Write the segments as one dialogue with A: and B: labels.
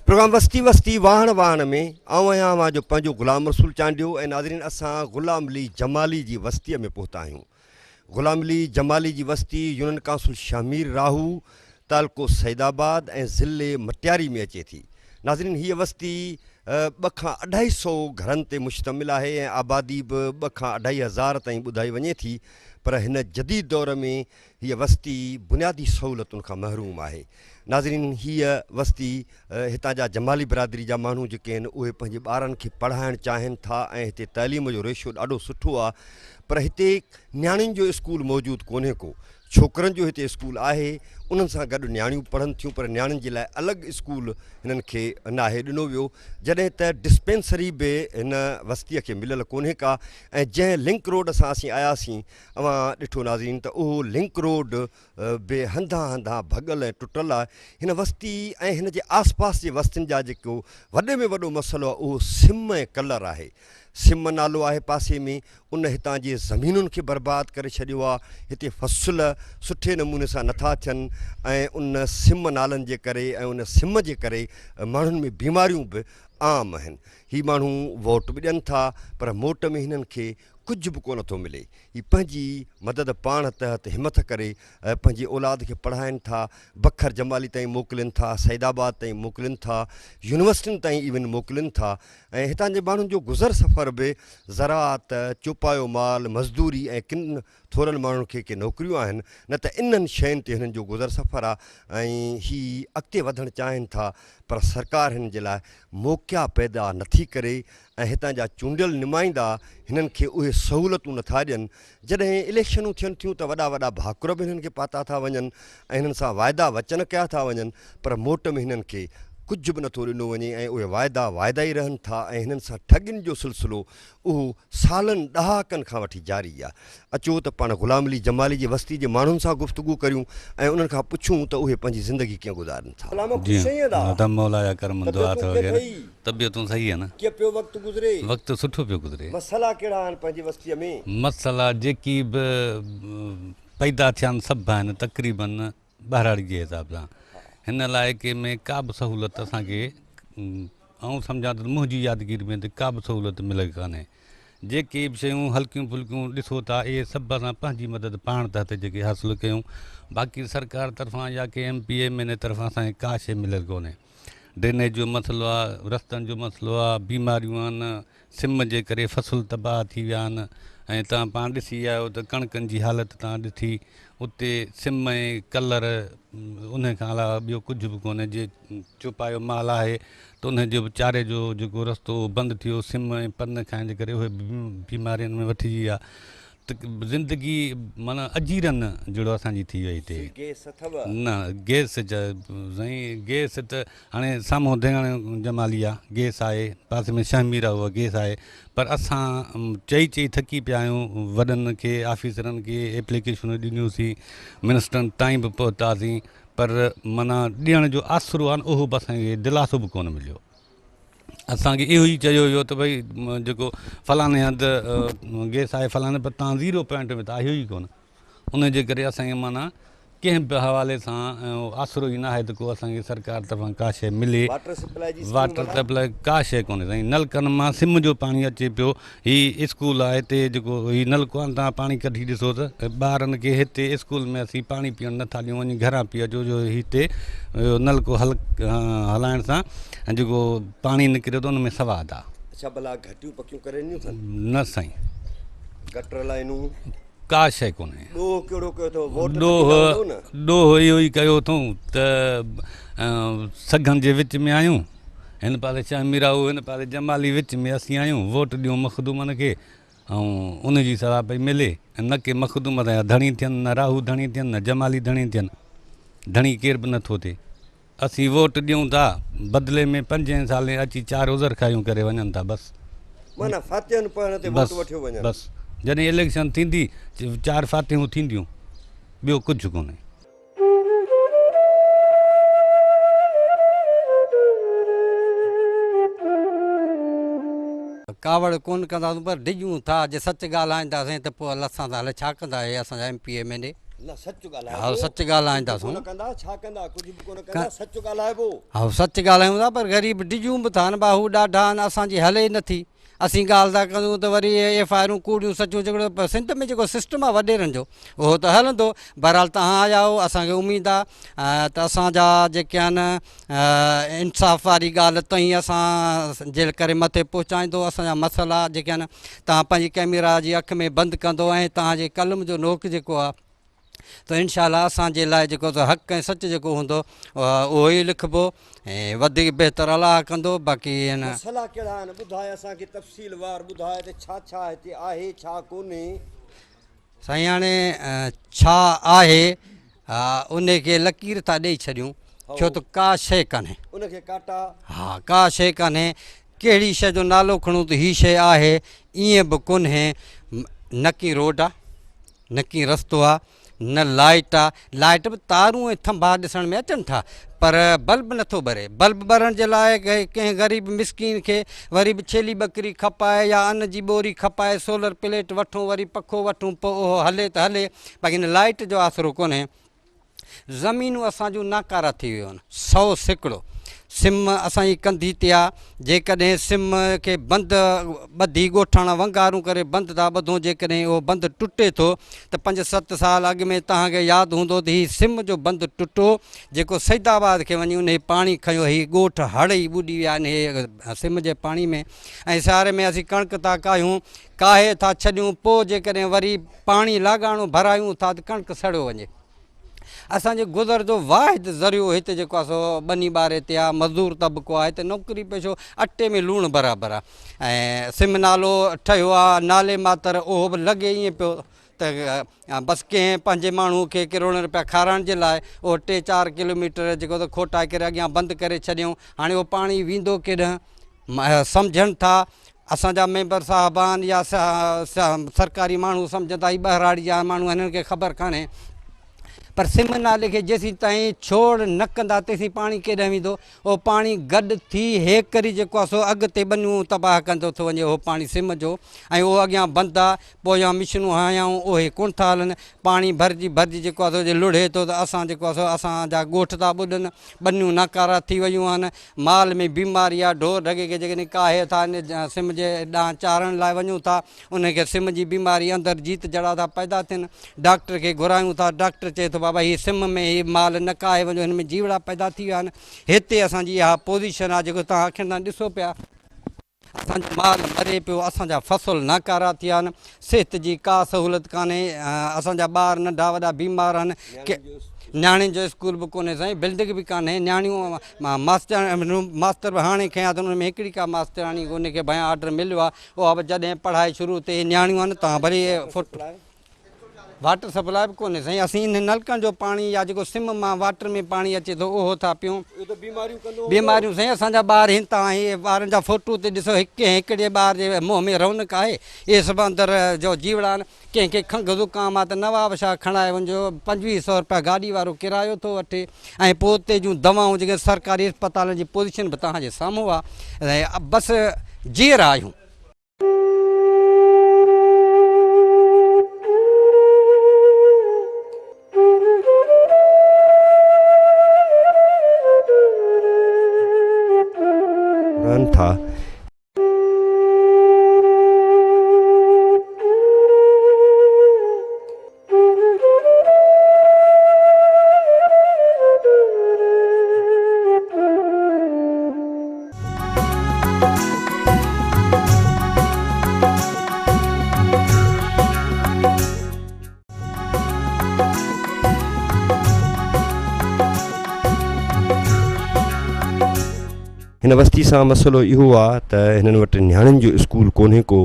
A: Programme وستي وستي واهڻ واهڻ ۾ آئون آهيان اوهان جو پنهنجو غلام رسول چانڊيو ۽ ناظرين اسان غلام علي جمالي جي وستيء ۾ پهتا آهيون. غلام علي جمالي جي وستي يونين ڪائونسل شهمير راهو تعلقو سيد آباد ۽ ضلعي مٽياري ۾ اچي ٿي. ناظرين هيء وستي ٻه کان اڍائي سئو گهرن تي مشتمل آهي ۽ آبادي به ٻه کان اڍائي هزار تائين ٻڌائي وڃي ٿي پر هن جديد دور ۾ هيء وستي بنيادي سهولتن کان محروم آهي. ناظرين هيء وستي هتان جا جمالي برادري جا ماڻهو جيڪي آهن اهي پنهنجي ٻارن کي پڙهائڻ چاهين ٿا ۽ هتي تعليم جو ريشو ڏاڍو سٺو آهي پر هتي نياڻين جو اسڪول موجود ڪونهي ڪو ڇوڪرن جو هتي اسڪول آهي انهن سان گڏ نياڻيون پڙهن ٿيون پر نياڻين جي لاء الڳ اسڪول هنن کي ناهي ڏنو ويو جڏهن ته ڊسپينسري به هن وستيء کي مليل ڪونهي ڪا ۽ جنهن لنڪ روڊ سان اسين آياسين اوهان ڏٺو ناظرين ته اهو لنڪ روڊ به هنڌان هنڌان ڀڳل ۽ ٽٽل آهي. هن وستي ۽ هن جي آس پاس جي وستين جا جيڪو وڏي ۾ وڏو مسئلو آهي اهو سم ۽ ڪلر آهي. سم نالو آهي پاسي ۾ ان هتان جي زمينن کي برباد ڪري ڇڏيو آهي. هتي فصل سٺي نموني سان نٿا ٿين ۽ ان سم نالن جي ڪري ۽ ان سم جي ڪري ماڻهن ۾ بيماريون به عام آهن. هي ماڻهو ووٽ به ڏين ٿا پر موٽ ۾ هنن کي ڪجهه به ڪونه ٿو ملي. هي پنهنجي مدد پاڻ تحت همٿ ڪري پنهنجي اولاد کي پڙهائين ٿا، بکر جمالي تائين موڪلين ٿا، سعيد آباد تائين موڪلين ٿا، يونيورسٽين تائين ايون موڪلين ٿا ۽ هتان جي ماڻهن جو گذر سفر به زراعت، چوپايو مال، مزدوري ۽ ڪن ٿورن ماڻهن کي ڪي نوڪريون آهن نه ته انهن شين تي هنن جو گذر سفر آهي ۽ هي اڳتي وڌڻ چاهين ٿا پر سرڪار هنن جي لاء موقعا پيدا نٿي ڪري ۽ هتان جا چونڊيل نمائندا هنن کي اهي سهولتون نٿا ڏين، جڏهن اليڪشنون ٿين ٿيون ته وڏا وڏا ڀاڪر به هنن کي پاتا ٿا وڃن ۽ هنن سان واعدا وچن ڪيا ٿا وڃن پر موٽ ۾ هنن کي ڪجهه به نٿو ڏنو وڃي ۽ اهي واعدا واعدا ئي رهن ٿا ۽ هنن سان ٺڳين جو سلسلو اهو سالن ڏهاڪن کان وٺي جاري آهي. اچو ته پاڻ غلام علي جمالي جي وستي جي ماڻهن سان گفتگو ڪريون ۽ انهن کان پڇون ته اهي پنهنجي زندگي ڪيئن گذارين ٿا.
B: جي ادا مولا جا ڪرم دعا اٿو وغيره طبيعتون صحيح آهن.
A: ڪيئن پيو وقت گذري؟
B: وقت سٺو پيو گذري.
A: مسئلا ڪهڙا آهن پنهنجي وستيء ۾؟
B: مسئلا جيڪي به پيدا ٿيا آهن سڀ آهن تقريبن ٻهراڙي جي حساب سان هن علائقي ۾ ڪا به سهولت اسان کي آئون سمجهان ٿو ته منهنجي يادگيري ۾ ته ڪا به سهولت مليل ڪانهي جيڪي به شيون هلڪيون ڦلڪيون ڏسو ٿا اهي سڀ اسان پنهنجي مدد پاڻ تحت جيڪي حاصل ڪيون باقي سرڪار طرفان يا ڪنهن M P A M N A طرفان اسان کي ڪا شيء مليل ڪونهي ڊرينيج جو مسئلو آ، رستن جو مسئلو آ، بيماريون آهن، سم جي ڪري فصل تباهه ٿي ويا آهن ۽ توهان پاڻ ڏسي آيا آهيو ته ڪڻڪن جي حالت توهان ڏٺي اتي سم ۽ ڪلر ان کان علاوه ٻيو ڪجهه به ڪونهي جي چوپايو مال آهي ته ان جو به چاري جو جيڪو رستو اهو بند ٿي ويو سم ۽ پن کائڻ جي ڪري اهي به بيمارين ۾ وٺجي ويا ته زندگي معنيٰ اجيرن جهڙو اسان جي ٿي وئي هتي.
A: سي گيس اٿو؟
B: نه گيس سائين گيس ته هاڻي سامهون ڌيڻ جمالي آ گيس آهي پاسي ۾ شهمير آ اها گيس آهي پر اسان چئي چئي ٿڪي پيا آهيون وڏن کي آفيسرن کي ايپليڪيشنون ڏنيونسين منسٽرن تائين به پهتاسين پر معنيٰ ڏيڻ جو آسرو آ نه اهو به اسان کي دلاسو به ڪونه مليو. اسان کي اهو ئي چيو ويو ته ڀئي جيڪو فلاڻي هنڌ گيس آهي فلاڻي پر تان زيرو پوائنٽ ۾ ته آهيو ئي ڪونه ان جي ڪري اسان کي معنيٰ ڪنهن به حوالي سان آسرو ئي ناهي ته ڪو اسان کي سرڪار طرفان ڪا شيء ملي واٽر سپلاء ڪا شيء ڪونهي سائين نلڪن مان سم جو پاڻي اچي پيو هي اسڪول آهي هتي جيڪو هي نلڪو آهي تان پاڻي ڪڍي ڏسو ته ٻارن کي هتي اسڪول ۾ اسين پاڻي پيئڻ نٿا ڏيون وڃي گهران پي اچو جو هتي نلڪو هل هلائڻ سان جيڪو پاڻي نڪري ٿو ان ۾ سواد آ.
A: اڇا ڀلا گهٽيون پڪيون ڪري ڏنيون اٿن؟
B: نه سائين.
A: گٽر لائنون؟
B: ڪا شيء ڪونهي.
A: ڏوهه ڪهڙو ڪيو اٿو؟ ووٽ ته ڏيندا هوندؤ نه؟
B: ڏوهه اهو ئي ڪيو اٿئون ته سگهن جي وچ ۾ آهيون. هن پاسي شهمير آهو هن پاسي جمالي وچ ۾ اسين آهيون ووٽ ڏيون مخدومن کي ۽ ان جي سزا پئي ملي نه ڪي مخدوم اسان جا ڌڻي ٿين نه راهو ڌڻي ٿين نه جمالي ڌڻي ٿين ڌڻي ڪير به نٿو ٿئي اسين ووٽ ڏيون ٿا بدلي ۾ پنجين سالين اچي چار عذر خواهيون ڪري وڃن ٿا بس.
A: معنيٰ فاتحن پڙهڻ تي ووٽ وٺيو وڃن.
B: بس جڏهن اليڪشن ٿيندي چار فاتحون ٿينديون ٻيو ڪجهه ڪونهي.
C: ڪاوڙ ڪونه ڪنداسون پر ڊڄون ٿا جي سچ ڳالهائينداسين ته پوء الله سان ته الائي ڇا ڪندا اهي اسان جا M P M N A.
A: نه سچ ڳالهائبو.
C: ها سچ ڳالهائينداسون.
A: ڪونه ڪندا ڇا ڪندا ڪجهه به ڪونه ڪندا سچ ڳالهائبو.
C: ها سچ ڳالهايون ٿا پر غريب ڊڄون به ٿا نه ڀا هو ڏاڍا آهن اسان جي هلي ئي نٿي اسين ڳالهه ٿا ڪريون ته وري ايف I آرون ڪوڙيون سچيون جيڪو سنڌ ۾ جيڪو سسٽم آهي وڏيرن جو اهو ته هلندو بهرحال توهان آيا آهيو اسان کي اميد آهي ته اسان جا جيڪي آهن انصاف واري ڳالهه تائين اسان جي ڪري مٿي پهچائيندو اسان جا مسئلا جيڪي آهن توهان پنهنجي ڪئميرا جي اک ۾ بند ڪندو ۽ توهان جي قلم جو نوڪ جيڪو آهي ته انشاء الله اسان جي لاء جيڪو سو حق ۽ سچ جيڪو هوندو اهو ئي لکبو ۽ وڌيڪ بهتر الله ڪندو باقي ان
A: مسئلا ڪهڙا آهن ٻڌاء اسان کي تفصيل وار ٻڌاء ته ڇا ڇا هتي آهي ڇا ڪونهي.
C: سائين هاڻي ڇا آهي ان کي لڪير ٿا ڏئي ڇڏيون ڇو ته ڪا شيء ڪانهي.
A: ان کي ڪاٽا.
C: ها ڪا شيء ڪانهي ڪهڙي شيء جو نالو کڻون ته هي شيء آهي ائين به ڪونهي نه ڪي روڊ آ نه ڪي رستو آ نه لائٽ آ لائٽ به تارون ۽ ٿنڀا ڏسڻ ۾ اچن ٿا پر بلب نٿو ٻري بلب ٻرڻ جي لاء ڪنهن غريب مسڪين کي وري به ڇيلي ٻڪري کپائي يا ان جي ٻوري کپائي سولر پليٽ وٺون وري پکو وٺون پوء اهو هلي ته هلي باقي هن لائٽ جو آسرو ڪونهي. زمينون اسان جون ناڪاره ٿي ويون آهن 100% سم اسان جي ڪنڌي تي آ جيڪڏهن سم کي بند ٻڌي ڳوٺاڻا ونگارون ڪري بند ٿا ٻڌون جيڪڏهن اهو بند ٽٽي ٿو ته پنج ست سال اڳ ۾ توهان کي ياد هوندو ته هي سم جو بند ٽٽو جيڪو سيد آباد کي وڃي انهي پاڻي کنيو هي ڳوٺ هڙ ئي ٻڏي ويا انهي سم جي پاڻي ۾ ۽ سياري ۾ اسين ڪڻڪ ٿا ڪاهيون ڪاهي ٿا ڇڏيون پوء جيڪڏهن وري پاڻي لاڳاڻو ڀرايون ٿا ته ڪڻڪ سڙيو وڃي. اسان جي گذر جو واحد ذريعو هتي جيڪو آهي سو ٻني ٻاري تي آهي، مزدور طبقو آهي، هتي نوڪري پيشو اٽي ۾ لوڻ برابر آهي ۽ سم نالو ٺهيو آهي نالي ماتر اهو به لڳي ائين پيو ته بس ڪنهن پنهنجي ماڻهو کي ڪروڙين رپيا کارائڻ جي لاء اهو ٽي چار ڪلوميٽر جيڪو ته کوٽائي ڪري اڳيان بند ڪري ڇڏيائون هاڻي اهو پاڻي ويندو ڪيڏانهن سمجهن ٿا اسان جا ميمبر صاحبان يا سرڪاري ماڻهو سمجهن ٿا هي ٻهراڙي جا ماڻهو آهن هنن کي خبر ڪانهي پر سم نالي کي جيسين تائين ڇوڙ نه ڪندا تيسين پاڻي ڪيڏانهن ويندو اهو پاڻي گڏ ٿي هيڪري جيڪو آهي سو اڳتي ٻنيون تباهه ڪندو ٿو وڃي اهو پاڻي سم جو ۽ اهو اڳيان بند آهي پويان مشنون هنيائون اهي ڪونه ٿا هلن پاڻي ڀرجي ڀرجي جيڪو آهي سو جي لڙهي ٿو ته اسان جيڪو آهي سو اسان جا ڳوٺ ٿا ٻڏن ٻنيون ناڪارا ٿي ويون آهن مال ۾ بيماري آهي ڍور ڍڳي کي جيڪڏهن ڪاهي ٿا ان سم جي ڏانهن چارڻ لاء وڃون ٿا ان کي سم جي بيماري اندر جيت جڙا ٿا پيدا ٿين ڊاڪٽر کي گهرايون ٿا ڊاڪٽر چئي ٿو بابا هي سم ۾ هي مال نه ڪاهي وڃو هن ۾ جيوڙا پيدا ٿي ويا آهن هتي اسان جي اها پوزيشن آهي جيڪو توهان اکين سان ڏسو پيا. اسان جو مال مري پيو، اسان جا فصل ناڪارا ٿيا آهن، صحت جي ڪا سهولت ڪانهي، اسان جا ٻار ننڍا وڏا بيمار آهن، نياڻين جو اسڪول به ڪونهي سائين، بلڊنگ به ڪانهي، نياڻيون ماستر به هاڻي کنيا اٿن، ان ۾ هڪڙي ڪا ماستراڻي ان کي ڀيان آرڊر مليو آهي، اها به جڏهن پڙهائي شروع ٿئي، نياڻيون آهن تان ڀلي فٽ. واٽر سپلاء به ڪونهي سائين اسين انهن نلڪن جو پاڻي يا جيڪو سم مان واٽر ۾ پاڻي اچي ٿو اهو ٿا پيون.
A: اهو ته بيماريون ڪندو هوندو.
C: بيماريون سائين اسان جا ٻار هن تان هي ٻارن جا فوٽو تي ڏسو هڪ ڪنهن هڪڙي ٻار جي منهن ۾ رونق آهي اهي سڀ اندر جو جيوڙا آهن ڪنهن کي کنگهه زڪام آهي ته نوابشاهه کڻائي وڃجو 25 سئو رپيا گاڏي وارو ڪرايو ٿو وٺي ۽ پوء اتي جون دوائون جيڪي سرڪاري اسپتالن جي پوزيشن به توهان جي سامهون آهي بس جيئرا آهيون.
A: رهن ٿا. هن وستي سان مسئلو اهو آ ته هنن وٽ نياڻين جو اسڪول ڪونهي ڪو،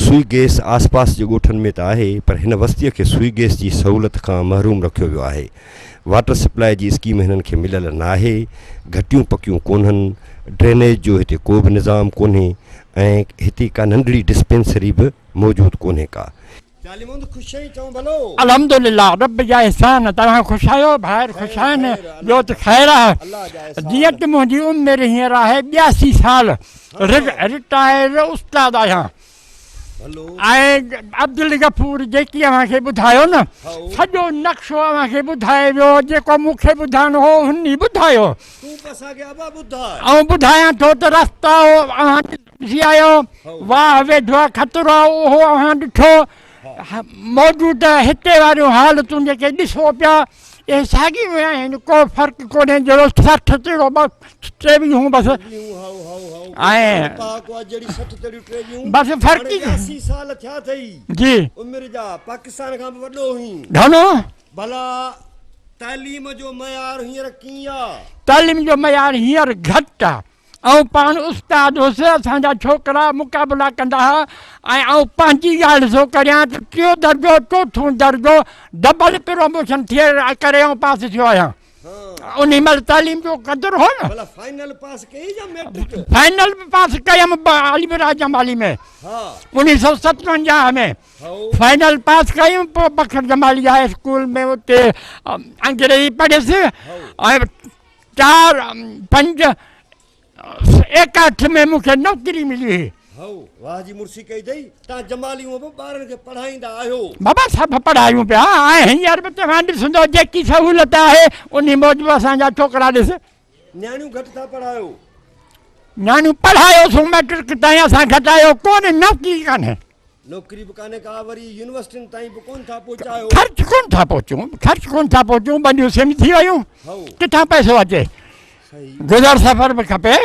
A: سوئي گئس آس پاس جي ڳوٺن ۾ ته آهي پر هن وستيء کي سوئي گئس جي سهولت کان محروم رکيو ويو آهي. واٽر سپلاء جي اسڪيم هنن کي مليل ناهي، گهٽيون پڪيون ڪونهن، ڊرينيج جو هتي ڪو به نظام ڪونهي ۽ هتي ڪا ننڍڙي ڊسپينسري به موجود ڪونهي ڪا.
D: الحمدلله رب جا احسان توهان خوش آهيو ڀائر خوش آهن ٻيو ته خير آهي جيئن ته منهنجي عمر هينئر آهي 82 سال رٽائر استاد آهيان. ۽ عبدالغفور جيڪي اوهان کي ٻڌايو نه سڄو نقشو اوهان کي ٻڌائي ويو جيڪو مون کي ٻڌائڻو هو هن ئي ٻڌايو.
A: تون به اسان کي ابا ٻڌاء.
D: آئون ٻڌايان ٿو ته رستا اوهان ڏسي آيو، واهه ويجهو آهي خطرو آهي اهو اوهان ڏٺو، موجوده هتي واريون حالتون جيڪي ڏسو پيا اهي ساڳيون ئي آهن ڪو فرق ڪونهي جهڙو 60 تهڙو ٽيويهون بس ۽ بس فرق ئي
A: سال ٿيا اٿئي
D: جي
A: عمر جا پاڪستان کان به وڏو هئين
D: گهڻو
A: ڀلا تعليم جو معيار هينئر ڪيئن آ؟
D: تعليم جو معيار هينئر گهٽ آ. آئون پاڻ استاد هوس، اسان جا ڇوڪرا مقابلا ڪندا ها ۽ آئون پنهنجي ڳالهه ٿو ڪريان ته ٽيون درجو، چوٿون درجو ڊبل پروموشن ٿئي ڪري آئون پاس ٿيو آهيان. انهي مهل تعليم جو قدر هو نه.
A: ڀلا فائنل پاس ڪئي يا ميٽرڪ؟
D: فائنل به پاس ڪيم علي مراد جمالي ۾ 1957 ۾. فائنل پاس ڪيم پوء بکر جمالي هاء اسڪول ۾ اتي انگريزي پڙهيس ۽ 4 5 61 ۾ مون کي نوڪري ملي هئي.
A: هائو واهه جي مڙسي ڪئي اٿئي. تان جمالي هونء به ٻارن کي پڙهائيندا آهيو.
D: بابا سڀ پڙهايون پيا ۽ هينئر به توهان ڏسندو جيڪي سهولت آهي انهي موجب اسان جا ڇوڪرا ڏس.
A: نياڻيون گهٽ ٿا پڙهايو.
D: نياڻيون پڙهايوسون مئٽرڪ تائين اسان گهٽايو ڪونه نوڪري ڪانهي.
A: نوڪري به ڪانهي ڪا وري يونيورسٽين تائين به ڪونه ٿا پهچايو.
D: خرچ ڪونه ٿا پهچون خرچ ڪونه ٿا پهچون ٻنيون سم ٿي ويون ڪٿان پئسو اچي گذر سفر به کپي.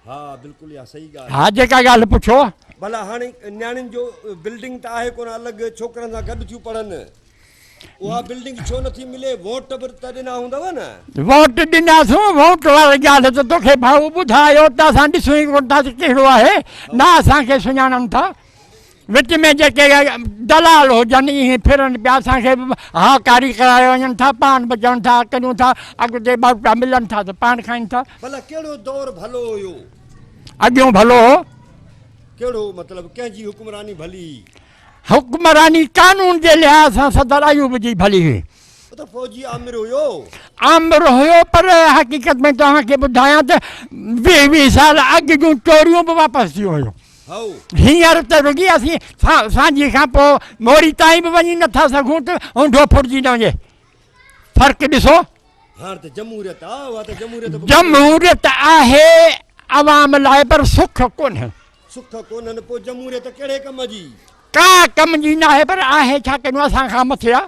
A: ها بلڪل اها صحيح ڳالهه.
D: ها جيڪا ڳالهه پڇو.
A: ڀلا هاڻي نياڻين جو بلڊنگ ته آهي ڪونه الڳ ڇوڪرن سان گڏ ٿيون پڙهن اها بلڊنگ ڇو نٿي ملي ووٽ به ته ڏنا هوندؤ نه.
D: ووٽ ڏناسون ووٽ واري ڳالهه ته توکي ڀائو ٻڌايو ته اسان ڏسون ئي ڪونه ٿا ته ڪهڙو آهي نه اسان کي سڃاڻن ٿا. وچ ۾ جيڪي دلال هجن اهي ڦرن پيا اسان کي به هاڪاري ڪرائي وڃن ٿا پاڻ به چون ٿا ڪريون ٿا اڳتي ٻه روپيا ملن ٿا ته پاڻ کائين ٿا.
A: ڀلا ڪهڙو دور ڀلو هيو؟
D: اڳيون ڀلو هو.
A: ڪهڙو مطلب ڪنهن جي حڪمراني ڀلي هئي؟
D: حڪمراني قانون جي لحاظ سان صدر ايوب جي ڀلي هئي.
A: هو ته فوجي آمر هيو.
D: آمر هيو پر حقيقت ۾ توهان کي ٻڌايان ته 20 20 سال اڳ جون چوريون به واپس ٿيون هيون. هينئر ته رڳي اسين سانجهي کان پوء موري تائين به وڃي نٿا سگهون ته اونڌو ڦرجي نه وڃي. فرق ڏسو.
A: هاڻ ته جمهوريت آ، اها ته جمهوريت به ڪونهي.
D: جمهوريت آهي عوام لاء پر سک ڪونهي.
A: سک ڪونهن پوء جمهوريت ڪهڙي ڪم جي؟
D: ڪا ڪم جي ناهي پر آهي ڇا ڪريون اسان کان مٿي آ.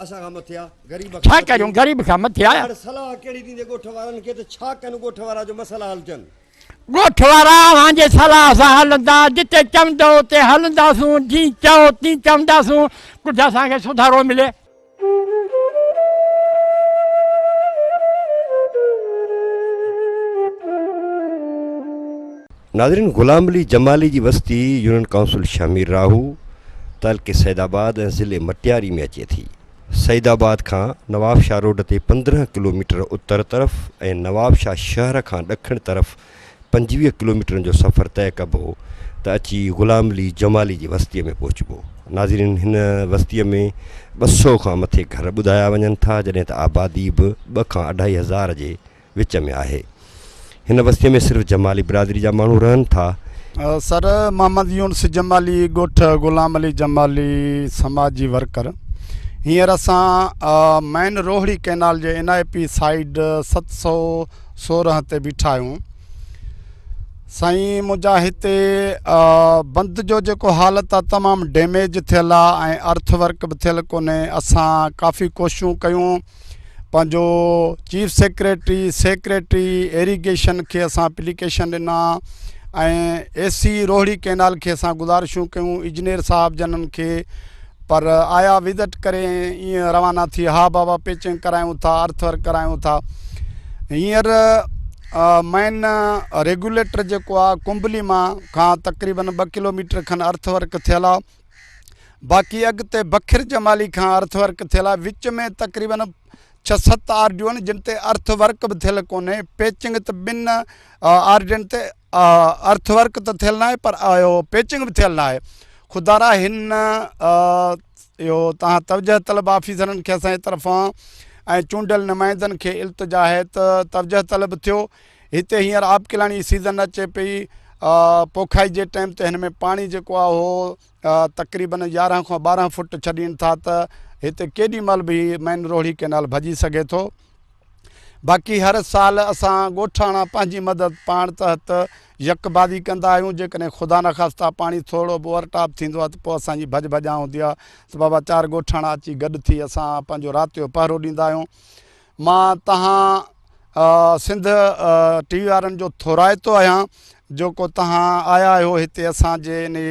A: اسان کان مٿي آ غريب کان
D: ڇا ڪريون غريب کان مٿي آ.
A: هاڻ صلاح ڪهڙي ڏيندي ڳوٺ وارن کي ته ڇا ڪن ڳوٺ وارا جو مسئلا حل ٿين.
D: ڳوٺ وارا اوهان جي صلاح سان هلندا جتي چوندؤ اتي هلنداسون جين چئو تين چونداسون ڪجهه اسان کي سڌارو ملي.
A: ناظرين غلام علي جمالي جي وستي يونين ڪائونسل شهمير راهو تعلقي سيد آباد ۽ ضلعي مٽياري ۾ اچي ٿي. سيد آباد کان نوابشاهه روڊ تي 15 ڪلوميٽر اتر طرف ۽ نوابشاهه شهر کان ڏکڻ طرف 25 ڪلوميٽرن جو سفر طئي ڪبو ته اچي غلام علي جمالي جي وستيء ۾ پهچبو. ناظرين هن وستيء ۾ 200 کان مٿي گهر ٻڌايا وڃن ٿا جڏهن ته آبادي به ٻه کان اڍائي هزار جي وچ ۾ آهي. هن وستيء ۾ صرف جمالي برادري جا ماڻهو رهن ٿا.
E: سر محمد يونس جمالي ڳوٺ غلام علي جمالي سماجي ورڪر هينئر اسان مين روهڙي ڪئنال جي اين آء پي سائيڊ 716 تي بيٺا آهيون سائين منهنجا هتي بند جو جيڪو حالت آ تمام ڊيميج ٿيل آ ۽ ارٿ ورڪ به ٿيل ڪونهي اسان ڪافي ڪوششون ڪيون پنهنجو چيف سيڪريٽري سيڪريٽري ايريگيشن کي اسان اپليڪيشن ڏنا ۽ اي سي روهڙي ڪئنال کي اسان گذارشون ڪيون انجنيئر صاحب جنن کي پر آيا وزٽ ڪري ائين روانا ٿي ها بابا پيچنگ ڪرايون ٿا ارٿ ورڪ ڪرايون ٿا هينئر مين ريگوليٽر جيڪو آ ڪنبلي مان کان تقريبن 2 ڪلوميٽر کن ارٿ ورڪ ٿيل آ باقي اڳتي بکر جمالي کان ارٿ ورڪ ٿيل آهي وچ ۾ تقريبن ڇهه ست آر ڊيون آهن جن تي ارٿ ورڪ به ٿيل ڪونهي پيچنگ ته ٻن آر ڊين تي ارٿ ورڪ ته ٿيل ناهي پر اهو پيچنگ به ٿيل ناهي خدارا هن اهو تهان توجه طلب آفيسرن کي اسان جي طرفان ۽ چونڊيل نمائندن کي التجا آهي ته توجه طلب ٿيو هتي هينئر آبڪلاڻي سيزن اچي پئي، پوکائي جي ٽائيم تي هن ۾ پاڻي جيڪو آهي اهو تقريبن يارهن کان ٻارهن فوٽ ڇڏين ٿا ته هتي ڪيڏي مهل به هي مين روهڙي ڪئنال ڀڄي سگهي ٿو. باقي هر سال اسان ڳوٺاڻا پنهنجي مدد پاڻ تحت يڪبازي ڪندا آهيون جيڪڏهن خدا نخواسته پاڻي ٿورڙو به اوور ٽاپ ٿيندو آهي ته پوء اسان جي ڀڄ ڀڄان هوندي آهي ته بابا چار ڳوٺاڻا اچي گڏ ٿي اسان پنهنجو رات جو پهرو ڏيندا آهيون مان تهان سنڌ ٽي وي وارن جو ٿورائتو آهيان جو ڪو تهان آيا آهيو هتي اسان جي انهي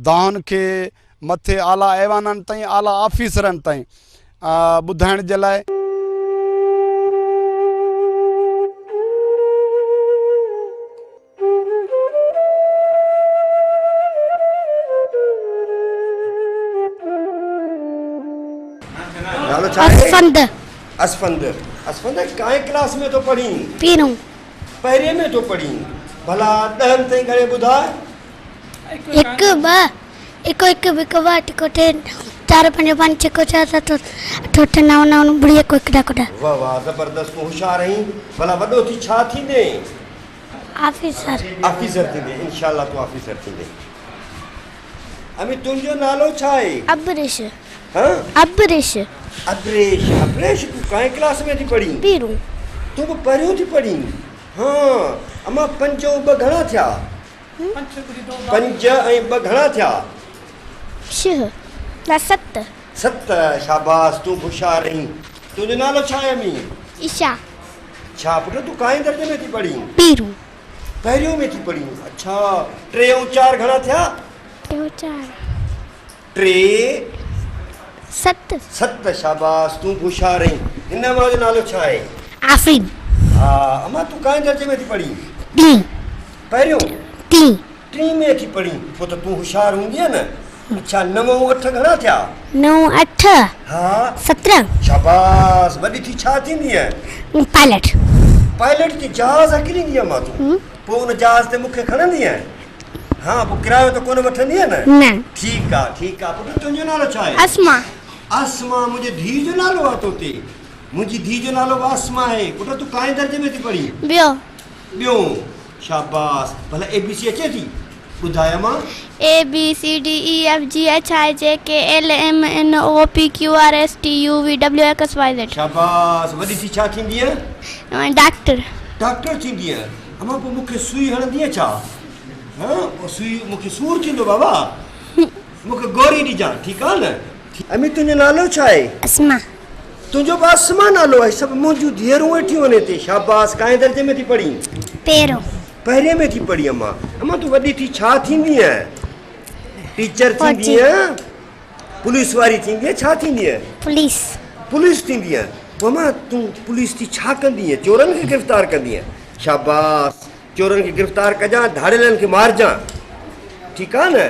E: دانهن کي مٿي اعليٰ ايوانن تائين اعليٰ آفيسرن تائين ٻڌائڻ جي لاء.
A: نالو ڇا آهي؟
F: اسفند.
A: اسفند اسفند ڪائين ڪلاس ۾ ٿو پڙهين؟
F: پهريون.
A: پهرين ۾ ٿو پڙهين. ڀلا ڏهن تائين ڳڻي ٻڌاء.
F: هڪ ٻه هڪ هڪ ٻه ٻه ٽي ٽي چار پنج پنج ڇهه ڇهه ست اٺ اٺ نو نو ٻڙي هڪ هڪ ڏهه ڏهه.
A: واه واه زبردست تون هوشيار آهين ڀلا وڏو ٿي ڇا ٿيندين؟
F: آفيسر.
A: آفيسر ٿيندين انشاء الله تون آفيسر ٿيندين. امي تنهنجو نالو ڇا آهي؟
F: ابريش.
A: ها؟
F: ابريش.
A: ابريش ابريش تون ڪائين ڪلاس ۾ ٿي پڙهين؟
F: پهريون.
A: تون به پهريون ٿي پڙهين؟ ها امان پنج ۽ ٻه گهڻا ٿيا؟ پنج ۽ ٻه گهڻا ٿيا؟
F: ڇهه نه ست.
A: ست شاباس تون به هوشيار آهين. تنهنجو نالو ڇا آهي امين؟
F: عشا.
A: ڇا پٽ تون ڪائين درجي ۾ ٿي پڙهين؟
F: پهريون.
A: پهريون ۾ ٿي پڙهين اڇا ٽي ۽ چار گهڻا ٿيا؟
F: ٽي ۽ چار.
A: ٽي.
F: ست.
A: ست شاباس تون به هوشيار آهين. هن امان جو نالو ڇا آهي؟
F: آفرين.
A: ها امان تون ڪائين درجي ۾ ٿي پڙهين؟
F: ٽين.
A: پهريون؟
F: ٽين.
A: ٽين ۾ ٿي پڙهين پوء ته تون هوشيار هوندينء نه. اڇا نو ۽ اٺ گهڻا ٿيا؟
F: نو ۽ اٺ.
A: ها.
F: 17.
A: شاباس وڏي ٿي ڇا ٿيندينء؟
F: پائلٽ.
A: پائلٽ ٿي جهاز هڪليندينء امان تون؟ پوء ان جهاز تي مون کي کڻندينء؟ ها پوء ڪرايو ته ڪونه وٺندينء نه؟
F: نه.
A: ٺيڪ آ ٺيڪ آ پٽ تنهنجو نالو ڇا آهي؟
F: اسما.
A: اسما منهنجي ڌيء جو نالو آ توتي. منهنجي ڌيء جو نالو به اسما آهي. پٽ تون ڪائين درجي ۾ ٿي پڙهين؟
F: ٻيو.
A: ٻيون. شاباس. ڀلا اي بي سي اچي ٿي؟ ٻڌاء امان.
F: A B C D E F G H I J K L M N O P Q R S T U V W X Y Z.
A: شاباس. وڏي ٿي ڇا ٿيندينء؟
F: ڊاڪٽر.
A: ڊاڪٽر ٿيندينء. امان پوء مون کي سوئي هڻندينء ڇا؟ ها پوء سوئي مون کي سور ٿيندو بابا. مون کي گوري ڏجان ٺيڪ آ نه. امي تنهنجو نالو ڇا آهي؟
F: اسما.
A: تنهنجو به اسما نالو آهي سڀ منهنجون ڌيئرون ويٺيون آهن هتي شاباس ڪائين درجي ۾ ٿي پڙهين؟
F: پهريون.
A: پهرين ۾ ٿي پڙهين امان. امان تون وڏي ٿي ڇا ٿيندينء؟ ٽيچر ٿيندينء؟ پوليس واري ٿيندينء ڇا ٿيندينء؟
F: پوليس.
A: پوليس ٿيندينء. پوء امان تون پوليس ٿي ڇا ڪندينء؟ چورن کي گرفتار ڪندينء؟ شاباس چورن کي گرفتار ڪجان ڌاڙيلن کي مارجان ٺيڪ آ نه.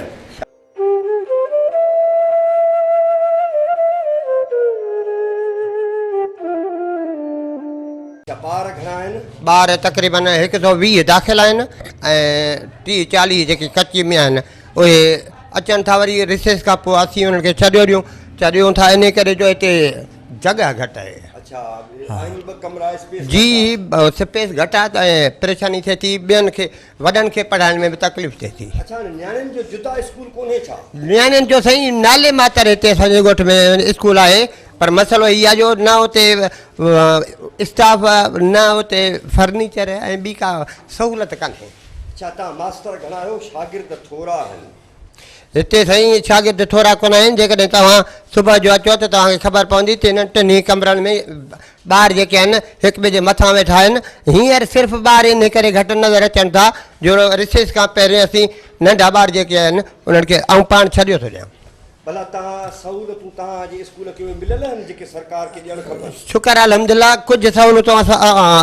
A: ٻار گهڻا آهن؟
G: ٻار تقريبن هڪ سئو 20 داخل آهن ۽ 30 40 جيڪي ڪچي ۾ آهن اهي اچن ٿا وري رسيس کان پوء اسين انهن کي ڇڏيو ڏيون ڇڏيون ٿا انهي ڪري جو هتي جڳهه گهٽ آهي.
A: اڇا آهن ٻه ڪمرا اسپيس
G: جي اسپيس گهٽ آهي ته پريشاني ٿئي ٿي ٻين کي وڏن کي پڙهائڻ ۾ به تڪليف ٿئي ٿي.
A: اڇا هاڻي نياڻين جو جدا اسڪول ڪونهي ڇا؟
G: نياڻين جو سائين نالي ماتر هتي اسان جي ڳوٺ ۾ اسڪول آهي پر مسئلو هي آهي جو نه اتي اسٽاف نه اتي فرنيچر ۽ ٻي ڪا سهولت ڪانهي.
A: اڇا توهان ماستر گهڻا آهيو شاگرد ٿورا آهن.
G: هتي سائين شاگرد ٿورا ڪونه آهن، جيڪڏهن توهان صبح جو اچو ته توهان کي خبر پوندي ته انهن ٽنهي ڪمرن ۾ ٻار جيڪي آهن هڪ ٻئي جي مٿان ويٺا آهن. هينئر صرف ٻار انهي ڪري گهٽ نظر اچن ٿا جو رسيس کان پهرين اسين ننڍا ٻار جيڪي آهن انهن کي آئون پاڻ ڇڏيو ٿو ڏيان.
A: ڀلا توهان سهولتون توهان جي اسڪول کي اهي مليل آهن جيڪي سرڪار کي ڏيڻ کپن؟
G: شڪر الحمدلله ڪجهه سهولتون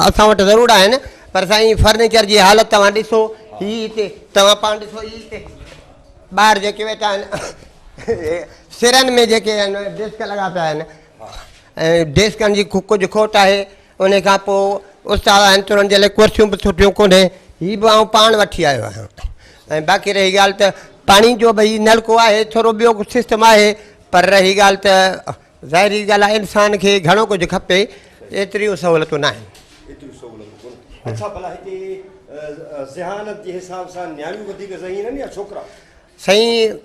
G: اسان وٽ ضرور آهن پر سائين فرنيچر جي حالت توهان ڏسو هي هتي توهان پاڻ ڏسو هي هتي ٻار جيڪي ويٺا آهن سرن ۾ جيڪي آهن ڊيسڪ لڳا پيا آهن ۽ ڊيسڪن جي ڪجهه کوٽ آهي ان کان پوء استاد آهن ته انهن جي لاء ڪرسيون به سٺيون ڪونهي هي به آئون پاڻ وٺي آيو آهيان ۽ باقي رهي ڳالهه ته پاڻي جو به هي نلڪو آهي ٿورو ٻيو سسٽم آهي پر رهي ڳالهه ته ظاهري ڳالهه آهي انسان کي گهڻو ڪجهه کپي ايتريون سهولتون ناهن.
A: ايتريون سهولتون ڪونهن. اڇا ڀلا هتي ذهانت جي حساب سان نياڻيون وڌيڪ ذهين آهن يا ڇوڪرا؟
G: سائين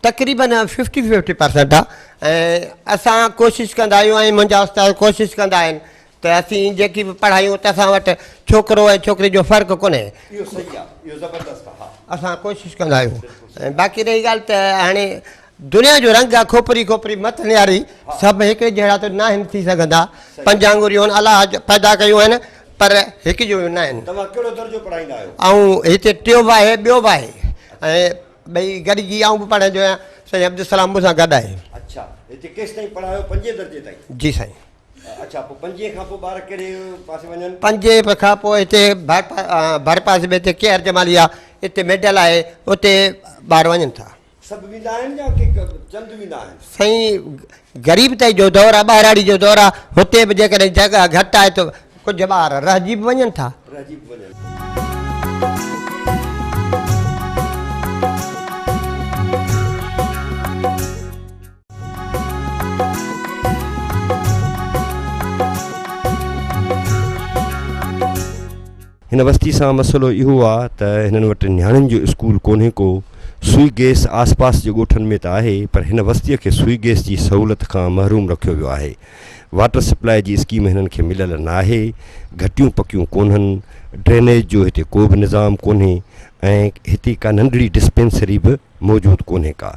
G: تقريبن ففٽي ففٽي پرسنٽ آ ۽ اسان ڪوشش ڪندا آهيون ۽ منهنجا استاد ڪوشش ڪندا آهن ته اسين جيڪي به پڙهايون ته اسان وٽ ڇوڪرو ۽ ڇوڪري جو فرق ڪونهي.
A: اهو صحيح آ اهو زبردست آ ها.
G: اسان ڪوشش ڪندا آهيون ۽ باقي رهي ڳالهه ته هاڻي دنيا جو رنگ آ کوپري کوپري مت نهاري سڀ هڪ جهڙا ته ناهن ٿي سگهندا پنج آڱريون الله پيدا ڪيون آهن پر هڪ جهڙيون ناهن.
A: توهان ڪهڙو درجو پڙهائيندا آهيو؟
G: آئون هتي ٽيون به آهي ٻيو به آهي ۽ ٻئي گڏجي آئون به پڙهائيندو آهيان سائين عبدالسلام مون سان گڏ آهي.
A: اڇا هتي ڪيستائين پڙهايو پنجين درجي تائين؟
G: جي سائين.
A: اڇا پوء پنجين کان پوء ٻار ڪهڙي پاسي وڃن؟
G: پنجين کان پوء هتي ڀرپاسي ۾ هتي ڪيهر جمالي آهي اتي ميڊل آهي اتي ٻار وڃن ٿا.
A: سڀ ويندا آهن يا ڪي چند ويندا آهن؟
G: سائين غريب تائين جو دور آهي ٻهراڙي جو دور آهي هتي به جيڪڏهن جڳهه گهٽ آهي ته ڪجهه ٻار رهجي به وڃن ٿا.
A: رهجي به وڃن. هن وستي سان مسئلو اهو آ ته هنن وٽ نياڻين جو اسڪول ڪونهي ڪو، سوئي گئس آس پاس جي ڳوٺن ۾ ته آهي پر هن وستيء کي سوئي گئس جي سهولت کان محروم رکيو ويو آهي. واٽر سپلاء جي اسڪيم هنن کي مليل ناهي، گهٽيون پڪيون ڪونهن، ڊرينيج جو هتي ڪو به نظام ڪونهي ۽ هتي ڪا ننڍڙي ڊسپينسري به موجود ڪونهي ڪا.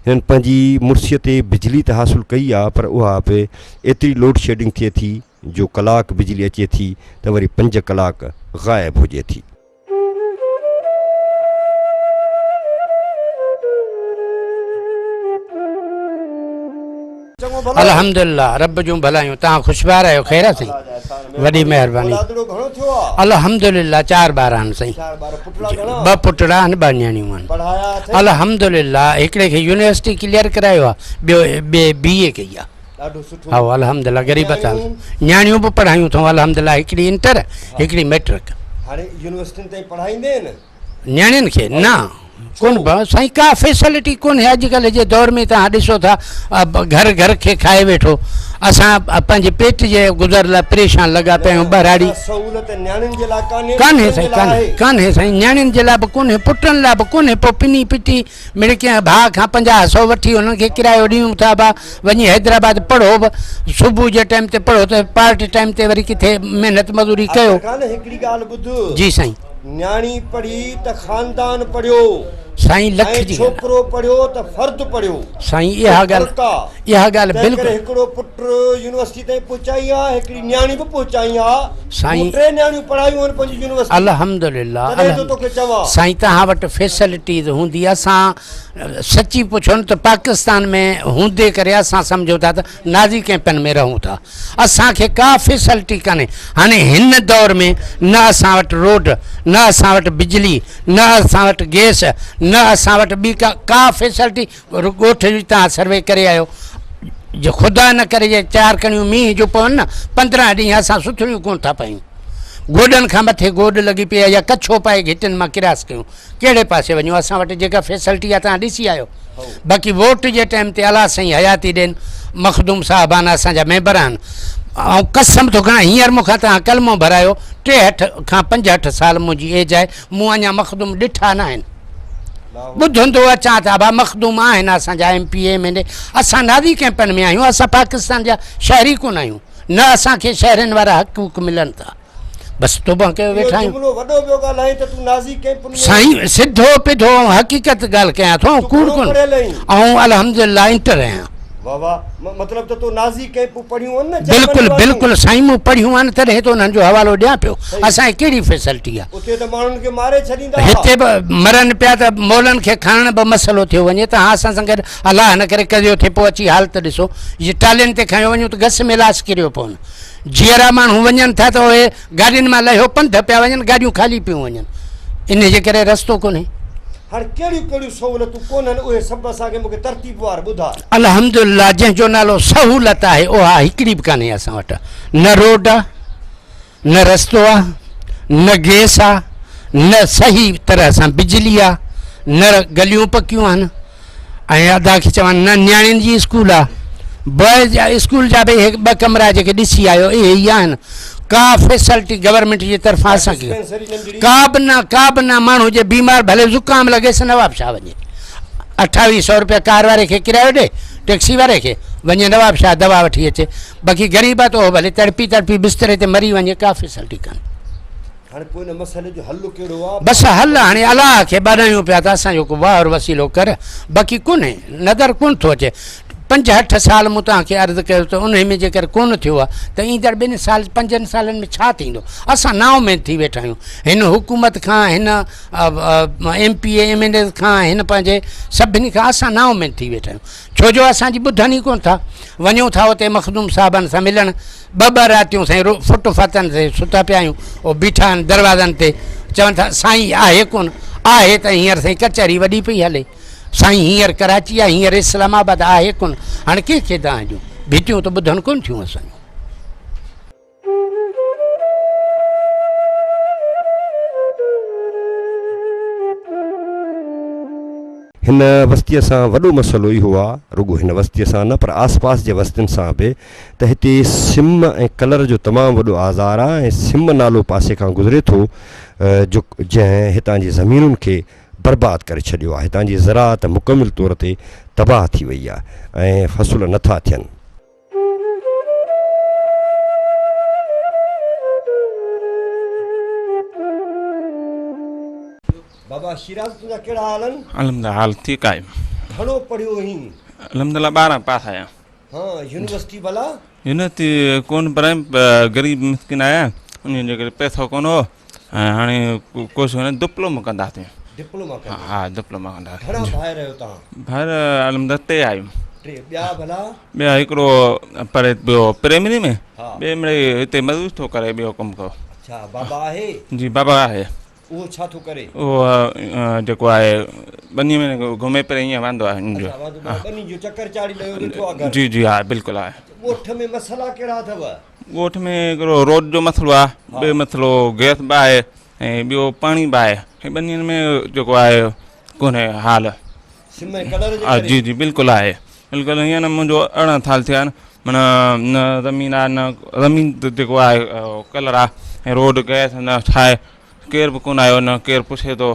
A: هنن پنهنجي مڙسيء تي بجلي ته حاصل ڪئي آ پر اها به ايتري لوڊ شيڊنگ ٿئي ٿي جو ڪلاڪ بجلي اچي ٿي ته وري 5 ڪلاڪ غائب هجي ٿي.
C: الحمدلله رب جون ڀلايون توهان خوشبار آهيو خير آ سائين وڏي مهرباني الحمدلله چار ٻار آهن سائين ٻه پٽڙا آهن ٻه نياڻيون آهن الحمدلله هڪڙي کي يونيورسٽي ڪليئر ڪرايو آ ٻيو ٻي بي اي ڪئي آ
A: ڏاڍو سٺو.
C: هائو الحمدلله غريب ته نياڻيون به پڙهايون اٿئون الحمدلله هڪڙي انٽر هڪڙي ميٽرڪ.
A: هاڻي يونيورسٽين تائين پڙهائيندين؟
C: نياڻين کي نه ڪون به سائين ڪا فيسلٽي ڪونهي اڄڪلهه جي دور ۾ توهان ڏسو ٿا گهر گهر کي کائي ويٺو اسان پنهنجي پيٽ جي گذر لاء پريشان لڳا پيا آهيون ٻهراڙي
A: سهولت نياڻين جي لاء ڪانهي
C: ڪانهي سائين ڪانهي ڪانهي سائين نياڻين جي لاء به ڪونهي پٽن لاء به ڪونهي پوء پني پٽي مڙئي ڪنهن ڀاء کان 50 سو وٺي انهن کي ڪرايو ڏيون ٿا ڀا وڃي حيدرآباد پڙهو به صبح جي ٽائيم تي پڙهو ته پارٽ ٽائيم تي وري ڪٿي محنت مزوري ڪيو.
A: اچا خان هڪڙي ڳالهه ٻڌ.
C: جي سائين.
A: نياڻي پڙهي ته خاندان پڙهيو.
C: سائين لک
A: ۽
C: جي ڳالهه.
A: ڇوڪرو پڙهيو ته فرد پڙهيو.
C: سائين اها ڳالهه اها ڳالهه
A: تنهن
C: بلڪل.
A: ڪري هڪڙو پٽ يونيورسٽي تائين پهچائين ها هڪڙي نياڻي به پهچائين ها.
C: سائين
A: مون ٽي نياڻيون پڙهايون آهن پنهنجي يونيورسٽي.
C: الحمدلله
A: تڏهن ٿو توکي چوان.
C: سائين توهان وٽ فيسلٽيز هوندي اسان سچي پڇو نه ته پاڪستان ۾ هوندي ڪري اسان سمجهون ٿا ته نازي ڪئمپن ۾ رهون ٿا اسان کي ڪا فيسلٽي ڪانهي هاڻي هن دور ۾ نه اسان وٽ روڊ نه اسان وٽ بجلي نه اسان وٽ گئس نه اسان وٽ ٻي ڪا ڪا فيسلٽي ڳوٺ جي توهان سروي ڪري آيو جي خدا نه ڪري جي چار ڪڻيون مينهن جون پون نه 15 ڏينهن اسان سٿڻيون ڪونه ٿا پايون گوڏن کان مٿي گوڏ لڳي پئي آهي يا ڪڇو پائي گهٽين مان ڪراس ڪيون ڪهڙي پاسي وڃون اسان وٽ جيڪا فيسلٽي آهي توهان ڏسي آيو باقي ووٽ جي ٽائيم تي الله سائين حياتي ڏين مخدوم صاحبان اسان جا ميمبر آهن آئون قسم ٿو کڻان هينئر مون کان توهان ڪلمو ڀرايو 63 کان 65 سال منهنجي ايج آهي مون اڃا مخدوم ڏٺا نه آهن ٻڌندو اچان ته ابا مخدوم آهن اسان جا M P M N A اسان نازي ڪئمپن ۾ آهيون اسان پاڪستان جا شهري ڪونه آهيون نه اسان کي شهرين وارا حق حق ملن ٿا بس توبه ڪيو ويٺا آهيون.
A: اهو جملو وڏو پيو ڳالهائين ته تون نازي ڪئمپن ۾
C: سائين سڌو پڌو ۽ حقيقت ڳالهه ڪيان ٿو ۽ ڪوڙ ڪونه آئون الحمدلله انٽر آهيان.
A: واه واه مطلب ته تو نازي ڪئمپون پڙهيون آهن نه
C: بلڪل بلڪل سائين مون پڙهيون آهن تڏهن ته انهن جو حوالو ڏيان پيو اسان کي ڪهڙي فيسلٽي آهي.
A: اتي ته ماڻهن کي ماري ڇڏيندا ها.
C: هتي به مرن پيا ته مولن کي کڻڻ به مسئلو ٿيو وڃي ته هان اسان سان گڏ الله نه ڪري قضيو ٿئي پوء اچي حالت ڏسو جي ٽالين تي کنيو وڃون ته گس ۾ لاش ڪريو پون جيئرا ماڻهو وڃن ٿا ته اهي گاڏين مان لهيو پنڌ پيا وڃن گاڏيون خالي پيون وڃن انهي جي ڪري رستو ڪونهي.
A: هاڻي ڪهڙيون ڪهڙيون سهولتون ڪونهن اهي سڀ اسان کي مون کي ترتيبوار ٻڌاء.
C: الحمدلله جنهن جو نالو سهولت آهي اها هڪڙي به ڪانهي اسان وٽ نه روڊ آ نه رستو آ نه گيس آ نه صحيح طرح سان بجلي آ نه گليون پڪيون آهن ۽ ادا کي چوان نه نياڻين جي اسڪول آ بوائز جا اسڪول جا به هڪ ٻه ڪمرا جيڪي ڏسي آيو اهي ئي آهن.
H: ڪا فيسلٽي گورنمينٽ جي طرفان اسان کي ڪا به نه ڪا به نه ماڻهو جي بيمار ڀلي زڪام لڳيس نواب شاهه وڃي اٺاويهه سو روپيا ڪار واري کي ڪرايو ڏي ٽيڪسي واري کي وڃي نواب شاهه دوا وٺي اچي باقي غريب آ ته اهو ڀلي تڙپي تڙپي بستري تي مري وڃي ڪا فيسلٽي ڪانه.
A: هاڻي پوء ان مسئلي جو حل ڪهڙو آ؟
H: بس حل هاڻي الله کي ٻاڏايون پيا ته اسان جو ڪو واهر وسيلو ڪر باقي ڪونهي نظر ڪونه ٿو اچي. 65 سال مون توهان کي عرض ڪيو ته انهي ۾ جيڪر ڪونه ٿيو آ ته ايندڙ ٻن سال پنجن سالن ۾ ڇا ٿيندو؟ اسان نااميد ٿي ويٺا آهيون هن حڪومت کان هن M P A M N As کان هن پنهنجي سڀني کان اسان نااميد ٿي ويٺا آهيون ڇو جو اسان جي ٻڌن ئي ڪونه ٿا وڃون ٿا اتي مخدوم صاحبن سان ملڻ ٻه ٻه راتيون سائين رو فٽ فاتن تي ستا پيا آهيون او بيٺا آهن دروازن تي چون ٿا سائين آهي ڪونه آهي ته هينئر سائين ڪچهري وڏي پئي هلي سائين هينئر ڪراچي آ هينئر اسلام آباد آهي ڪونه هاڻي ڪنهن کي دانهن ڏيون ڀتيون ته ٻڌن ڪونه ٿيون اسان جون.
A: هن وستيء سان وڏو مسئلو اهو آ، رڳو هن وستيء سان نه پر آس پاس جي وستين سان به، ته هتي سم ۽ ڪلر جو تمام وڏو آزار آ ۽ سم نالو پاسي کان گذري ٿو جو جنهن هتان جي زمينن کي برباد ڪري ڇڏيو آهي، هتان جي زراعت مڪمل طور تي تباهه ٿي وئي آهي ۽ فصل نه ٿا ٿين. بابا شيراز تنهنجا ڪهڙا حال آهن؟
I: الحمدلله حال ٺيڪ آهي.
A: گهڻو پڙهيو هين؟
I: الحمدلله 12 پاس آهيان.
A: ها يونيورسٽي ڀلا؟
I: يونيورسٽي ڪونه پڙهيم غريب مسڪين آهيان انهي جي ڪري پئسو ڪونه هو. ۽ هاڻي ڪوشش ڪنداسين ڊپلوما ڪنداسين.
A: ڊپلوما ڪندو.
I: ها ڊپلوما ڪنداسين.
A: گهڻا ڀائر آهيو توهان؟
I: ڀائر الحمد ٽي آهيون.
A: ٽي ٻيا ڀلا؟
I: ٻيا هڪڙو پڙهي پيو پرائمري ۾ ٻئي مڙئي هتي مزدوري ٿو ڪري ٻيو ڪم ڪو.
A: اڇا بابا آهي؟
I: جي بابا آهي.
A: اهو ڇا ٿو ڪري؟
I: اهو جيڪو آهي ٻني ۾ گهمي ڦري ائين ويندو آهي.
A: اڇا ويندو آهي ٻني جو چڪر چاڙهي لهيو ويٺو آهي گهر.
I: جي جي ها بلڪل آهي.
A: ڳوٺ ۾ مسئلا ڪهڙا اٿو؟
I: ڳوٺ ۾ هڪڙو روڊ جو مسئلو آهي ٻيو مسئلو گئس به آهي ۽ ٻيو پاڻي به آهي ۽ ٻنهي ۾ جيڪو آهي ڪونهي حال جي جي بلڪل آهي بلڪل هيئن نه منهنجو 18 سال ٿيا آهن معنيٰ نه زمين آهي نه زمين جيڪو آهي ڪلر آهي ۽ روڊ گئس نه ڇا آهي ڪير به ڪونه آيو نه ڪير پڇي ٿو.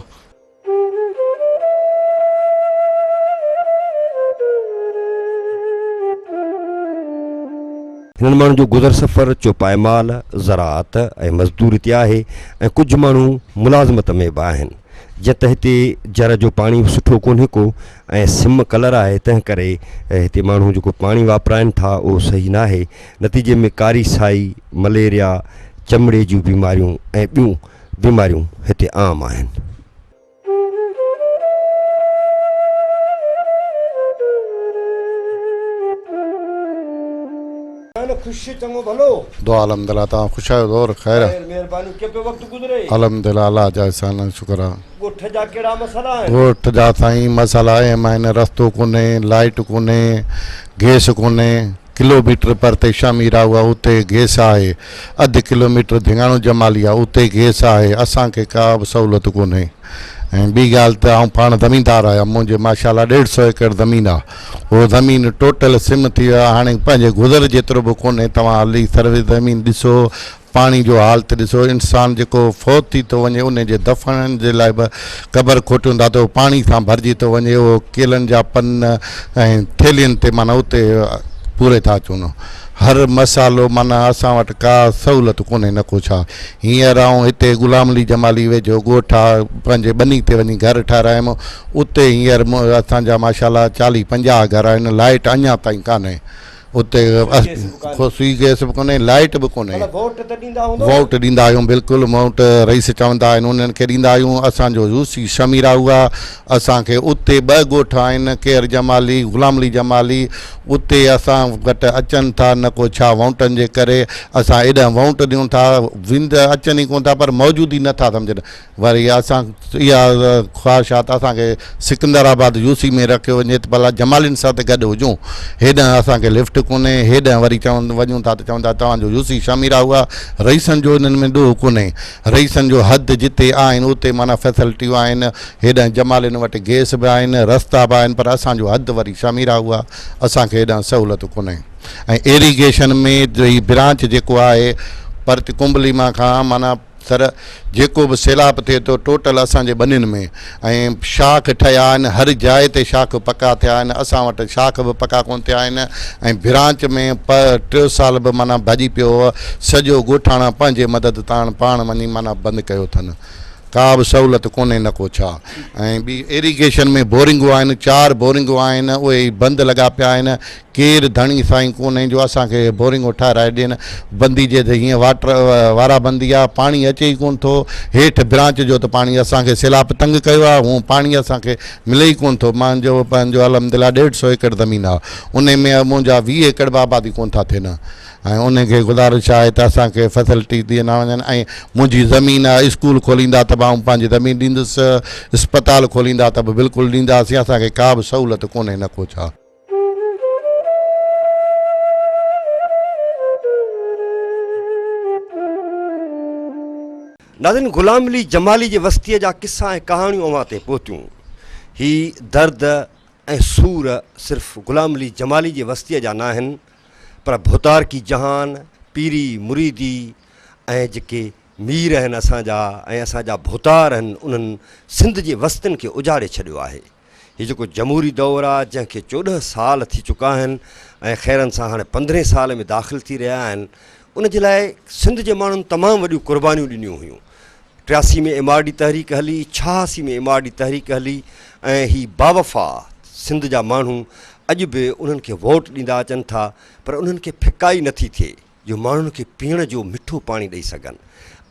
A: هنن ماڻهن جو گذر سفر چوپائي مال، زراعت ۽ مزدوري تي آهي ۽ ڪجهه ماڻهو ملازمت ۾ به آهن. جيئن ته هتي جر جو پاڻي به سٺو ڪونهي ڪو ۽ سم ڪلر آهي تنهن ڪري هتي ماڻهو جيڪو پاڻي واپرائن ٿا اهو صحيح ناهي نتيجي ۾ ڪاري سائي، مليريا، چمڙي جون بيماريون ۽ ٻيون بيماريون هتي عام آهن. خوش چڱو ڀلو.
E: دعا الحمدلله توهان خوش آهيو زور خير.
A: خير مهرباني ڪيئن پيو وقت گذري.
E: الحمدلله الله جا احسان آهن شڪر آ.
A: ڳوٺ جا ڪهڙا مسئلا آهن.
E: ڳوٺ جا سائين مسئلا اهم آهن رستو ڪونهي لائيٽ ڪونهي گيس ڪونهي ڪلو ميٽر پرتي شاميرا اها اتي گيس آهي اڌ ڪلو ميٽر ڌڱاڻو جمالي آهي اتي گيس آهي اسان کي ڪا به سهولت ڪونهي ۽ ٻي ڳالهه ته آئون پاڻ زميندار آهيان منهنجي ماشاء الله ڏيڍ سئو ايڪڙ زمين آهي اهو زمين ٽوٽل سم ٿي ويو آهي هاڻي پنهنجي گذر جيترو به ڪونهي توهان هلي سروي زمين ڏسو پاڻي جو حال ته ڏسو انسان جيڪو فوت ٿي ٿو وڃي ان جي دفنڻ جي لاء به قبر کوٽيون ٿا ته اهو پاڻي سان ڀرجي ٿو وڃي اهو ڪيلن جا پن ۽ ٿيلهين تي معنيٰ اتي پوري ٿا اچون هر مسئلو معنيٰ اسان وٽ ڪا سهولت ڪونهي نه ڪو ڇا هينئر آئون هتي غلام علي جمالي ويجهو ڳوٺ آ پنهنجي ٻني تي وڃي گهر ٺهرايم اتي هينئر اسان جا ماشاء الله چاليهه پنجاهه گهر آهن لائيٽ اڃا تائين ڪانهي اتي سوئي گئس به ڪونهي لائيٽ به ڪونهي ووٽ ڏيندا آهيون بلڪل ووٽ رئيس چوندا آهن انهن کي ڏيندا آهيون اسان جو يوسي شميرا هئا اسان کي اتي ٻه ڳوٺ آهن ڪير جمالي غلام علي جمالي اتي اسان وٽ اچن ٿا نه ڪو ڇا ووٽن جي ڪري اسان ايڏانهن ووٽ ڏيون ٿا ويند اچن ئي ڪون ٿا پر موجود ئي نٿا سمجهن وري اسان اها خواهش آ ته اسان کي سڪندر آباد يو سي ۾ رکيو وڃي ته ڀلا جمالين سان ته گڏ هجون. هيڏانهن اسان کي لفٽ ڪونهي، هيڏانهن وري چون وڃون ٿا ته چون ٿا توهان جو يو سي شميرا هئا. رئيسن جو انهن ۾ ڏوهه ڪونهي. رئيسن جو حد جتي آهن اتي معنيٰ فيسلٽيون آهن. هيڏانهن جمالين وٽ گئس به آهن، رستا به آهن پر اسان جو حد وري شميرا هئا. اسان کي هيڏانهن سهولت ڪونهي. ۽ ايريگيشن ۾ هي برانچ جيڪو آهي
J: پرت ڪنبلي مان کان معنيٰ سر جيڪو به سيلاب ٿئي ٿو ٽوٽل اسان جي ٻنين ۾ ۽ شاخ ٺهيا آهن هر جاء تي شاخ پڪا ٿيا آهن اسان وٽ شاخ به پڪا ڪونه ٿيا آهن ۽ برانچ ۾ ٽيو سال به معنيٰ ڀڄي پيو هو سڄو ڳوٺاڻا پنهنجي مدد تاڻ پاڻ وڃي معنيٰ بند ڪيو اٿن ڪا به سهولت ڪونهي نه ڪو ڇا ۽ ٻي ايريگيشن ۾ بورنگون آهن چار بورنگون آهن اهي بند لڳا پيا آهن ڪير ڌڻي سائين ڪونهي جو اسان کي بورنگون ٺاهرائي ڏين بندي جي ته هيئن واٽر وارا بندي آ پاڻي اچي ئي ڪونه ٿو هيٺ برانچ جو ته پاڻي اسان کي سيلاب تنگ ڪيو آ هونء پاڻي اسان کي ملي ئي ڪونه ٿو مانجو پنهنجو الحمدلله ڏيڍ سو ايڪڙ زمين آ انهي ۾ منهنجا 20 ايڪڙ به آبادي ڪونه ٿا ٿين ۽ انهن کي گذارش آهي ته اسان کي فيسلٽي ڏنا وڃن ۽ منهنجي زمين آهي اسڪول کوليندا ته به آئون پنهنجي زمين ڏيندس اسپتال کوليندا ته به بلڪل ڏينداسين اسان کي ڪا به سهولت ڪونهي نه ڪو ڇا.
A: ناظرين غلام علي جمالي جي وستيء جا قصا ۽ ڪهاڻيون اوهان تائين پهتيون. هي درد ۽ سور صرف غلام علي جمالي جي وستيء جا ناهن پر ڀوتارڪي جهان، پيري مريدي ۽ جيڪي مير آهن اسان جا ۽ اسان جا ڀوتار آهن انهن سنڌ جي وستين کي اجاڙي ڇڏيو آهي. هي جيڪو جمهوري دور آ جنهن کي 14 سال ٿي چڪا آهن ۽ خيرن سان هاڻي پندرهين سال ۾ داخل ٿي رهيا آهن ان جي لاء سنڌ جي ماڻهن تمام وڏيون قربانيون ڏنيون هيون. 83 ۾ ايم آر ڊي تحريڪ هلي، 86 ۾ ايم آر ڊي تحريڪ هلي ۽ هي باوفا سنڌ جا ماڻهو اڄ به انهن کي ووٽ ڏيندا اچن ٿا پر انهن کي ڦڪائي نٿي ٿئي جو ماڻهن کي پيئڻ جو مٺو پاڻي ڏئي سگهن.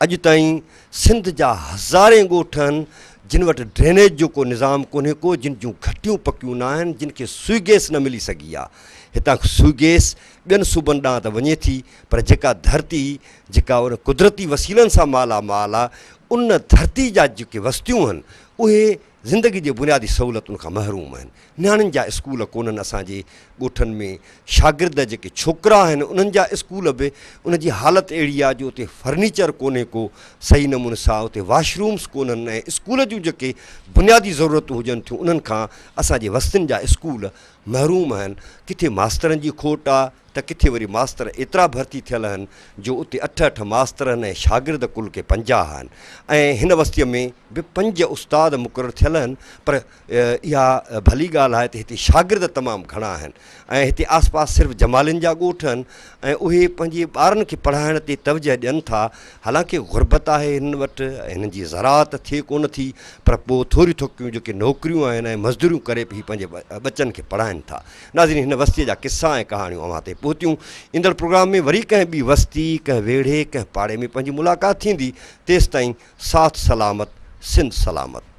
A: اڄ تائين سنڌ جا هزارين ڳوٺ آهن جن وٽ ڊرينيج جو ڪو نظام ڪونهي ڪو، جن جون گهٽيون پڪيون ناهن، جن کي سوئي گئس نه ملي سگهي آهي. هتان سوئي گئس ٻين صوبن ڏانهن ته وڃي ٿي پر جيڪا ڌرتي جيڪا ان قدرتي وسيلن سان مالا مال آ ان ڌرتي جا جيڪي وستيون آهن اهي زندگي جي بنيادي سهولتن کان محروم آهن نياڻين جا اسڪول ڪونهن اسان جي ڳوٺن ۾ شاگرد جيڪي ڇوڪرا آهن انهن جا اسڪول به ان جي حالت اهڙي آ جو اتي فرنيچر ڪونهي ڪو صحيح نموني سان اتي واش رومس ڪونهن ۽ اسڪول جون جيڪي بنيادي ضرورتون هجن ٿيون انهن کان اسان جي وستين جا اسڪول محروم آهن ڪٿي ماسترن جي کوٽ آ ته ڪٿي وري ماستر ايترا ڀرتي ٿيل آهن جو اتي اٺ اٺ ماستر آهن ۽ شاگرد ڪل ڪي 50 آهن ۽ هن وستيء ۾ به پنج استاد مقرر ٿيل آهن پر اها ڀلي ڳالهه آهي ته هتي شاگرد تمام گهڻا آهن ۽ هتي آس پاس صرف جمالين جا ڳوٺ آهن ۽ اهي پنهنجي ٻارن کي پڙهائڻ تي توجهه ڏين ٿا حالانڪه غربت آهي هنن وٽ هنن جي زراعت ٿئي ڪونه ٿي پر پوء ٿوريون ٿوڪيون جيڪي نوڪريون آهن ۽ مزدوريون ڪري به هي پنهنجي ٻچن کي پڙهائن ٿا. ناظرين هن وستيء جا قصا ۽ ڪهاڻيون اوهان تائين پهتيون. ايندڙ پروگرام ۾ وري ڪنهن ٻي وستي، ڪنهن ويڙهي، ڪنهن پاڙي ۾ پنهنجي ملاقات ٿيندي. تيستائين ساٿ سلامت، سنڌ سلامت.